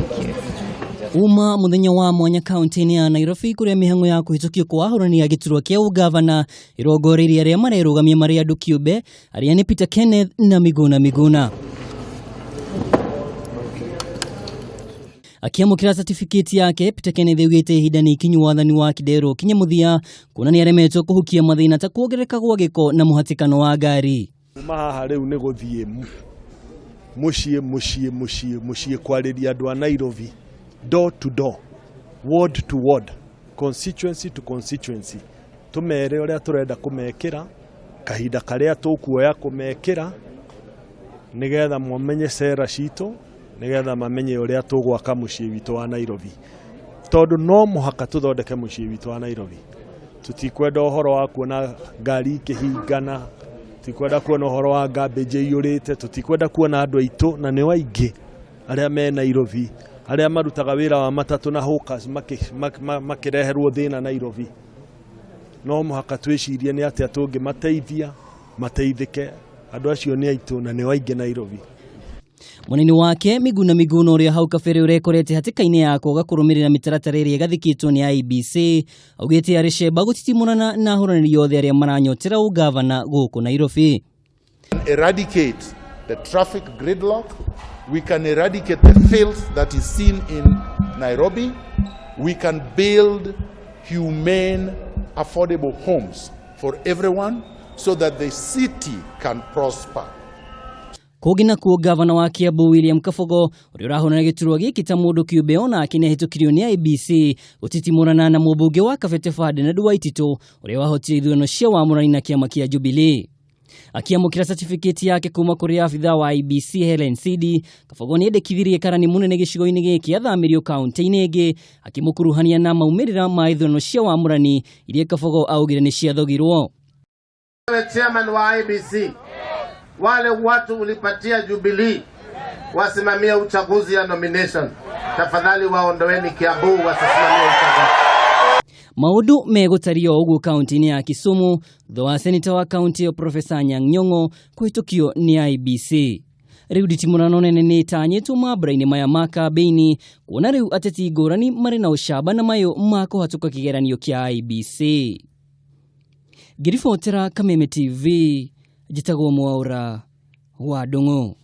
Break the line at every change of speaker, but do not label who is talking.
Thank you.
Uma muthenya wa mwanya kaunti-inĩ ya Nairobi kũrĩa mĩhang'o ya kũhĩtũkio kwa ahũrani a gĩturwa kĩa ũgavana ĩrongoreirie arĩa marerũgamia marĩ andũ kĩũmbe arĩa nĩ Peter Kenneth na Miguna Miguna. Akĩamũkĩra certificate yake, Peter Kenneth augĩte ihinda nĩ ikinyu wathani wa Kidero ũkinye mũthia kuona nĩ aremetwo kũhukia mathĩna ta kuongerereka gwa gĩko na mũhatĩkano wa ngari.
Kuma haha rĩu nĩ gũthiĩ mũciĩ mũciĩ mũciĩ mũciĩ kwarĩria andũ a Nairobi door to door, ward to ward, constituency to constituency, tũmere ũrĩa tũrenda kũmekĩra, kahinda karĩa tũkuoya kũmekĩra, nĩgetha mamenye cera citũ, nĩgetha mamenye ũrĩa tũgwaka mũciĩ witũ wa Nairobi. Tondũ no mũhaka tũthondeke mũciĩ witũ wa Nairobi. Tũtikwenda ũhoro wa kuona ngari ikĩhingana, tũtikwenda kuona ũhoro wa garbage ĩiyũrĩte, tũtikwenda kuona andũ aitũ na nĩo aingĩ arĩa me Nairobi, arĩa marutaga wĩra wa matatũ na hawkers makĩreherwo thĩna Nairobi. No mũhaka twĩcirie nĩ atĩa tũngĩmateithia mateithĩke. Andũ acio nĩ aitũ na nĩo aingĩ Nairobi.
Mũnini wake Miguna Miguna ũrĩa hau kabere ũrekorete hatĩka-inĩ ya kwaga kũrũmĩrĩra mĩtaratara ĩrĩa ĩgathĩkĩtwo nĩ IEBC augĩte arĩ cemba gũtitimũrana na ahũranĩri othe arĩa maranyotera ũgavana gũkũ Nairobi.
Eradicate the traffic gridlock, we can eradicate the filth that is seen in Nairobi, we can build humane, affordable homes for everyone so that the city can prosper.
Kũngĩ nakuo gavana wa Kiambu William Kabogo ũrĩa ũrahũrana gĩturwa gĩkĩ ta mũndũ kĩũmbe onake nĩahĩtũkirio nĩ IEBC gũtitimũrana na mũmbunge wa Kabete Ferdinand Waititu ũrĩa wahotire ithurano cia wamũrani na kĩama kĩa Jubilee. Akĩamũkĩra certificate yake kuma kũrĩ abithaa wa IEBC Helen Sidi, Kabogo nĩendekithirie karani mũnene gĩcigo-inĩ gĩkĩ athamĩrio kaunti-inĩ ĩngĩ akĩmũkuruhania na maumĩrĩra ma ithurano cia wamũrani iria Kabogo augire nĩ ciathogirwo.
Wewe chairman wa IEBC, wale watu ulipatia Jubilee wasimamie uchaguzi ya nomination, tafadhali waondoeni Kiambu wasisimamie uchaguzi.
Maũndũ megũtario ũguo kaunti-inĩ ya Kisumu thutha wa seneta wa kaunti ĩyo Profesa Anyang' Nyong'o kũhĩtũkio nĩ IEBC. Rĩu nditimũrano nene nĩ ĩtanyĩtwo mambura-inĩ maya ma kambĩini kuona rĩu ateti ngũrani marĩ na ũcamba na mayũ ma kũhatũka kĩgeranio kĩa IEBC. Ngĩribotera Kameme TV, njĩtagwo Mwaũra wa Ndung'u.